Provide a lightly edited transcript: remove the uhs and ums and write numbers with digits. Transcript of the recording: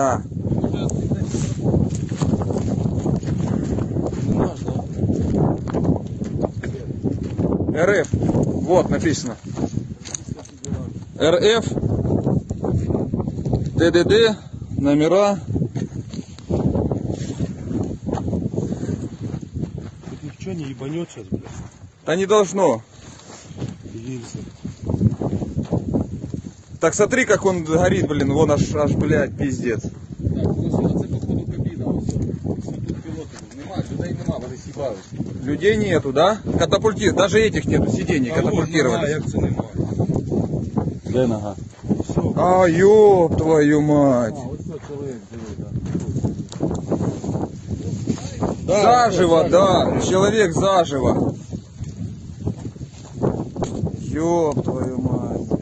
Да. Не наш, да? РФ. Вот написано. РФ. ТДД. Номера. Тут ничего не ебанет сейчас, блядь. Да не должно. Гильзы. Так смотри, как он горит, блин. Вон аж, аж, блядь, пиздец. Так, ось це походу кабіна, ось. Ось тут пілоти. Нема, людей нема, вони сібались. Людей нету, да? Катапульти, даже этих нету, сидений А вон нога, катапультировали. як це нема? Де нога? Все. А, ёб твою мать. А, ось це чоловік живий, да. Заживо, да. Человек заживо. Ёб твою мать.